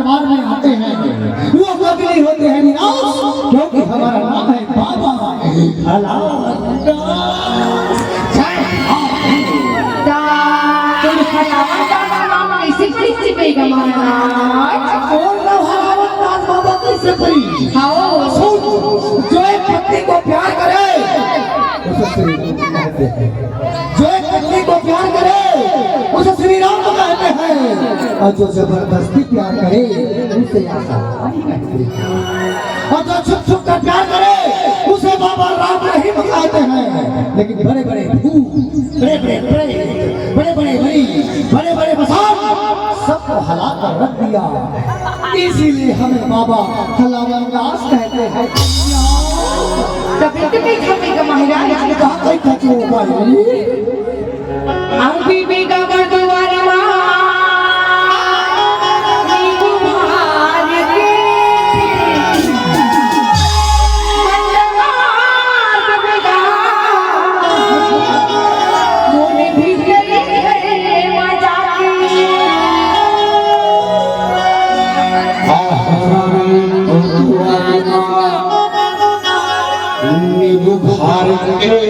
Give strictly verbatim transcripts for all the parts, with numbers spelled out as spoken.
दरबार में आते हैं, वो कभी नहीं होते हैं निराश, क्योंकि हमारा नाम है बाबा हलावंदास। जय हो। ता-, तुम हलावंदास का नाम कैसे पड़ी थी बेगम महाराज? और ना हलावंदास बाबा कैसे पड़ी? हाँ। सुन, जो एक पत्नी को प्यार करे, उसे श्री राम कहते हैं। जो एक पत्नी को प्यार करे, उसे श्री राम कहते हैं। और जो जबरदस्ती प्यार करे, उसे आशावादी कहते हैं। और जो छुप छुप कर प्यार करे, उसे बाबा राम रहीम कहते हैं। लेकिन बड़े बड़े भूत, बड़े बड़े प्रेत, बड़े बड़े मरीज, बड़े बड़े मसान, सबको हला कर रख दिया। इसीलिए हमें बाबा हलावंदास कहते हैं। तभी तो कही था बेगम महाराज। कहाँ कही था तू भाई? अभी बेगम दुआरे माँ, नींबू भार के।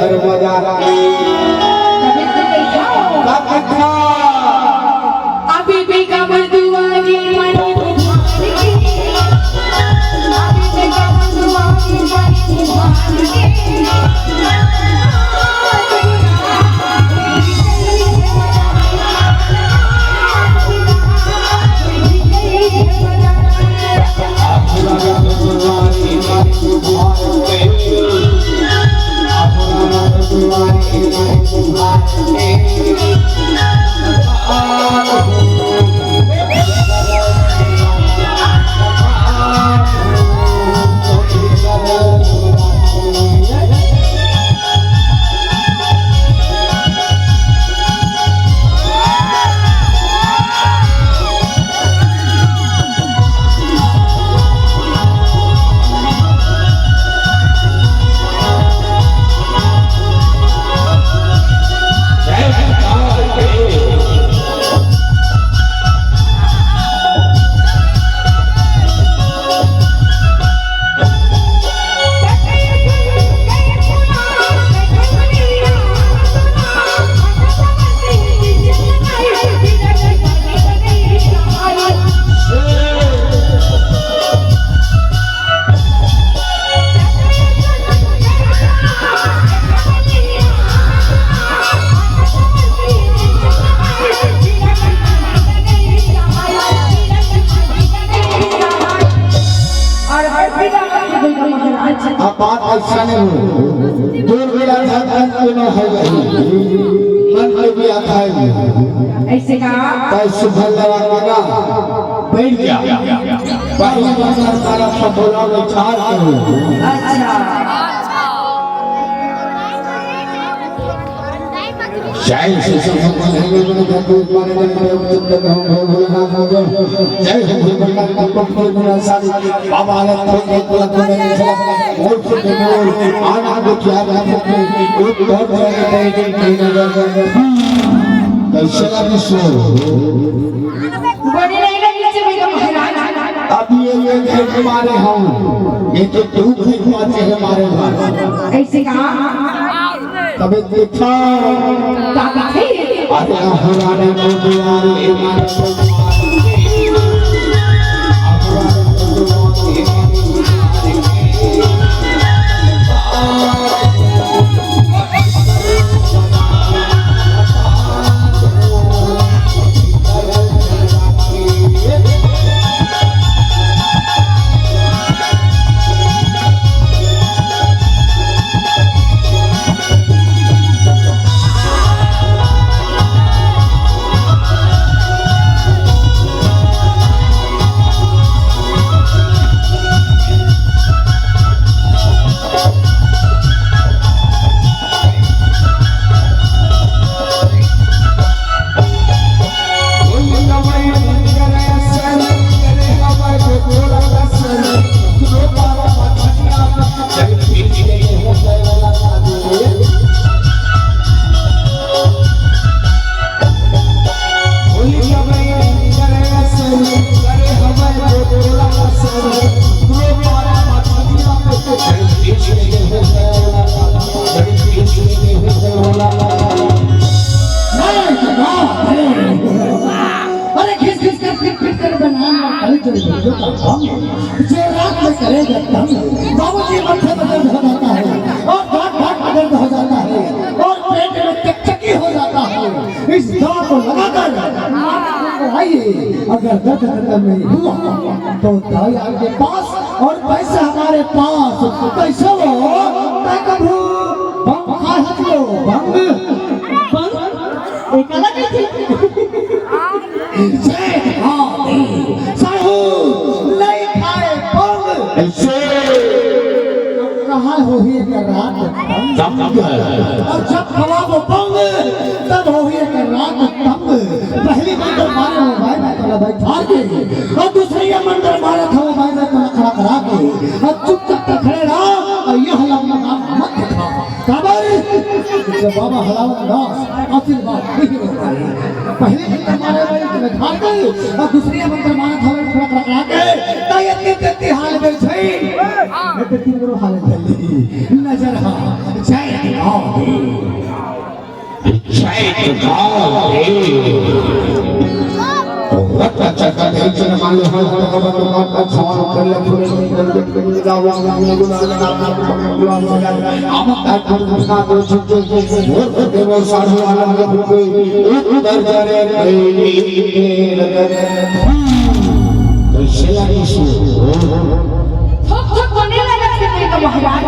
धर्म जाति। तभी तो बैठा हो। का कथा? अभी भी कमर दुआरी मन बुझारी। अभी भी कमर दुआरी मन बुझारी। और फिर आप महाराज। अब बात ऐसा नहीं हो, दूर मेरा धन तन के न हो गई, मन के भी आता है। ऐसे का? तो सुभल लगा के ना बैठ गया। पहले बंदर सारा सब बोला में चार के हो। अच्छा। जय श्री संत भगवान है, गुरु भगवान है, गुरु भगवान है, गुरु भगवान है। जय श्री भगवान है, गुरु भगवान है, गुरु भगवान है। बाबा अलग थे, एक अलग बने, एक अलग बने। और फिर भी बोल, आनंद क्या बात है, एक बहुत बड़ा है, एक अलग बने। कैसे लगे सो? बड़े नहीं लगे से भैया महाराज। अब ये, ये खेत मारे हम, ये तो तू खेत मारे हमारे मारे। ऐसे कहा? तबे देखा। ताकत है। अरे हमारे को दुआरे मारे। जो रात में करेगा तंग, बाबूजी, माथे में दर्द हो जाता है और गांठ गांठ में दर्द हो जाता है और पेट में चकचकी हो जाता है। इस दवा को लगाकर आप लोग आइए, अगर दर्द खत्म नहीं हुआ तो दवाई आपके पास और पैसा हमारे पास। कैसे हो? मैं कभू बम खाए हथियो, बम। बम? एकाला कैसे? जय महादेव। साहू, नहीं खाए बम। ऐसे। कहाँ होही एक रात तंग। तंग। और जब खवाबो बम, तब होही एक रात तंग। पहली मंत्र मारे वो भाई मैं तोला बैठार के, और दूसरी ये मंत्र मारे था वो भाई मैं तोला खड़ा करा के, और चुपचाप खड़े रहो, और यह लम्बा मत दिखा। काबर? जब बाबा हलावत ना, आशीर्वाद नहीं हो पाए। पहले मंत्र मारे भाई तोला बैठार के, और दूसरी ये मंत्र मारे था वो खड़ा करा के, तो ये तीन, तीन हाल में छै। मैं तो तीन हाल में नजर हा। जय हो। जय महादेव। रक्त चक्र दैचर माले हो, भगवत का सवाल कर ले, पूरे में कर दे, कर दे, जाओ, जाओ, जाओ, जाओ, जाओ, जाओ, जाओ, जाओ, जाओ। अब तक हम घोषणा दे चुके हैं, वो देव साधु वाला लोग को एक दर्जा रे, कैसे लगी सो? थोक थोक कोने लगा थे महाराज।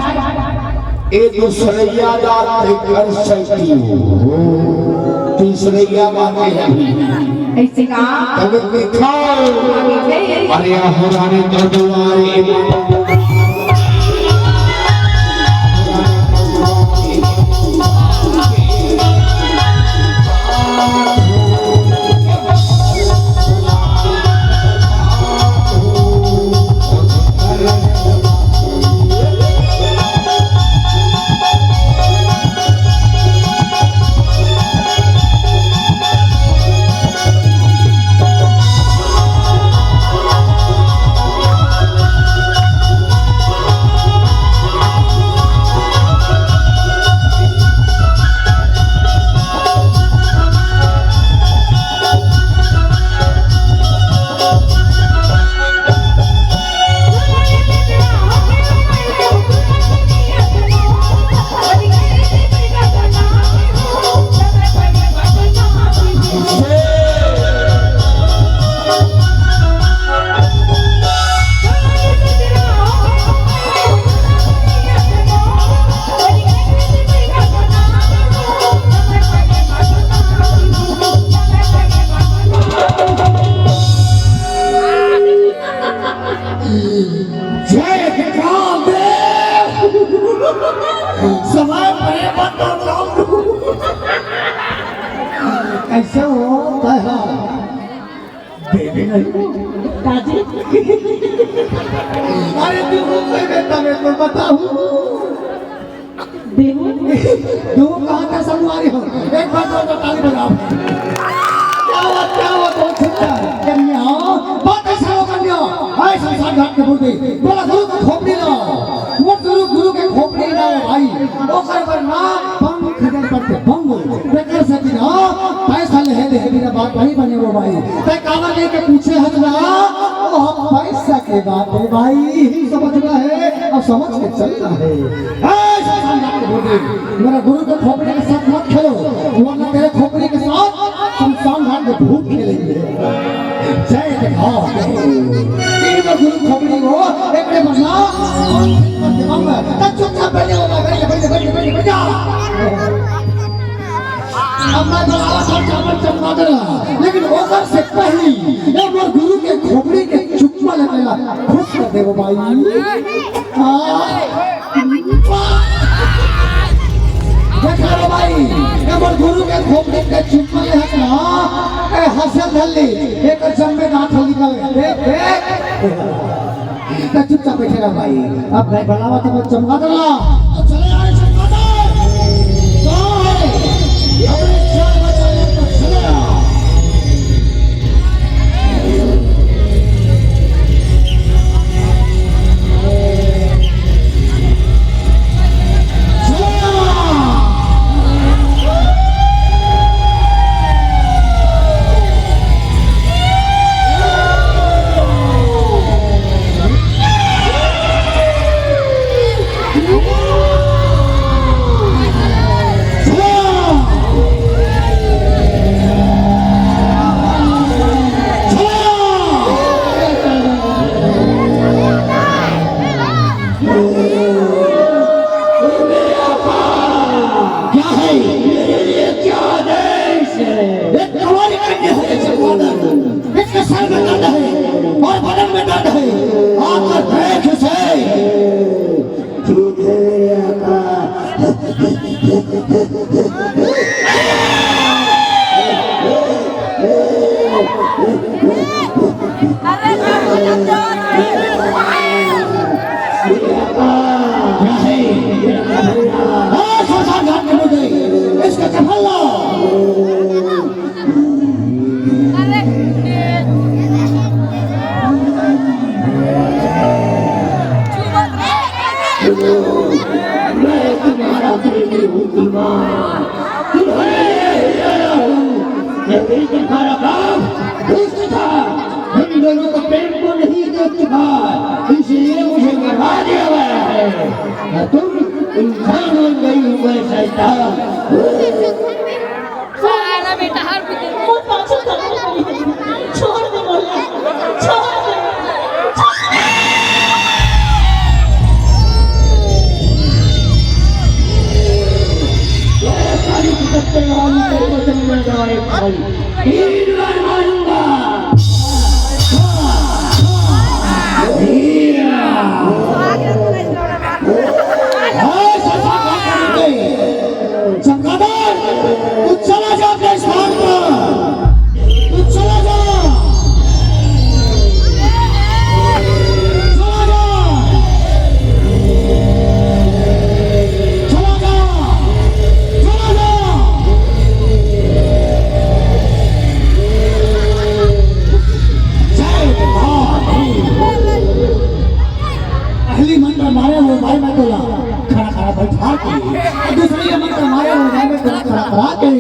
ए दूसरैया बात कर सकती हो, तीसरैया बात है अभी। ऐसे का? तब दिखाओ। अरे हो रानी दरबार। जय कामदेव। समय परे पर तो काम दू। कैसे हो? तय हा। देवी नहीं। काजी। अरे तू हो कोई बेटा, मैं तो बताऊं। देहू। देहू कहाँ का संगवारी हो? एक बार जोरदार ताली बजाओ। क्या बात, क्या बात, बहुत सुंदर। कन्या, बात ऐसा हो कन्या। हाय संसार घाट के बोलते, बोला गुरु का खोपड़ी लाओ। वो गुरु, गुरु के खोपड़ी लाओ भाई। ओकर बर ना बम खजर पड़ते बम। बेकार से दिन, हाँ, पैसा ले है, ले है, मेरा बात नहीं बने वो भाई। तै कावर नहीं के पूछे हस ना, वो हम पैसा के बात है भाई, यही समझना है, अब समझ के चलना है। ऐसा समझा के बोल दे, मेरा गुरु के खोपड़ी के साथ मत खेलो, वरना तेरे खोपड़ी के साथ शमशान घाट में भूत खेलेंगे। जय जगन्नाथ। ये तो गुरु खोपड़ी हो, एक ने बना, और फिर मत दिमाग में, तब चुपचाप बैठे हो, बैठ जा, बैठ जा, बैठ जा, बैठ जा। अब मैं बुलावा था चावल चमका देला, लेकिन ओकर से पहली ये मोर गुरु के खोपड़ी के चुम्मा लेला, खुश कर देबो भाई। हाँ। देखा रे भाई, ये मोर गुरु के खोपड़ी के चुम्मा ले हक ना, ए हंसल धल्ली, एक जम्मे दांत निकल गए। देख, देख। त चुपचाप बैठे रह भाई। अब मैं बुलावा तो मैं चमका देला। तो चले आए चमका दे। कहाँ है? अपने चार बचा ले तो चले आ। है। हाँ, शमशान घाट में गई। इसका कफन लाओ। मैं तुम्हारा प्रेमी हूँ, कुलमान। तुम्हारे लिए ही आया हूँ। मैं तुम्हारा काम दुष्ट था। हम दोनों को प्रेम को नहीं देख चुका, इसलिए मुझे मरवा दिया गया है। और तुम इंसान बन गई हो, मैं शैतान। सारा बेटा हर कुछ। मोर पाछू चल रही है। छोड़ दे मोला, छोड़ दे। तीन बार मारूंगा। चमगादड़, तू चला जा अपने स्थान पर। तू चला जा। चला जा। चला जा। चला जा। जय भवानी। पहली मंत्र मारे वो भाई मैं तोला खड़ा खड़ा बैठा के, और दूसरी ये मंत्र मारे वो भाई मैं तोला खड़ा करा के,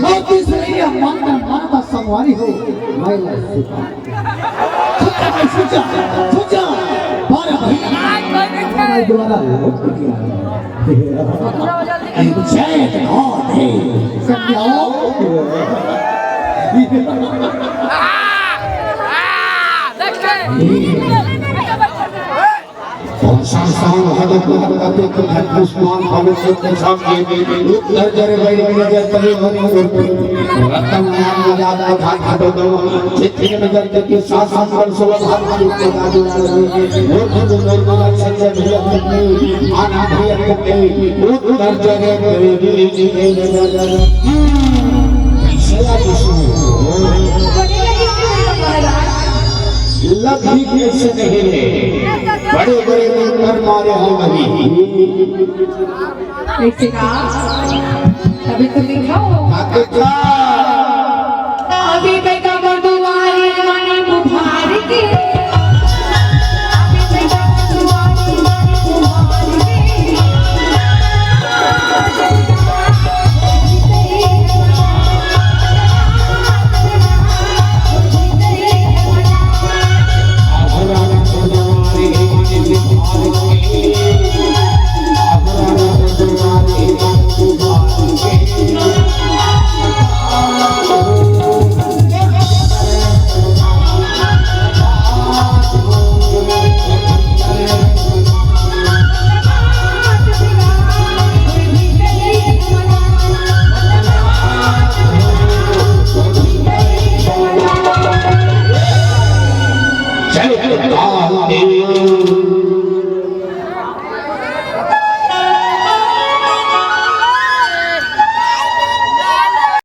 और तीसरी ये मंत्र मारता संगवारी हो, मैं ला सुता। सुता भाई, सुता, सुता। बारह भाई, मैं दोबारा लौट गया। जय हो। संध्याओ। संस्थान हदत हदत पुष्पान भविष्य के साथ ये उत्तर जरे बैठ नजर तले हरि रतन नाम मर्यादा घाट हटो दो चित्त नजर के शासन कर सोलह भाग की प्रदान वो तो जो लोग का सच्चा भैया कितने आना भैया कितने वो तो हर जगह लगी कैसे नहीं रे, बड़े बड़े मंत्र मारे हो वही। कैसे का? तभी तो दिखाओ। अभी पे कमर दुआरी माने बुखार की।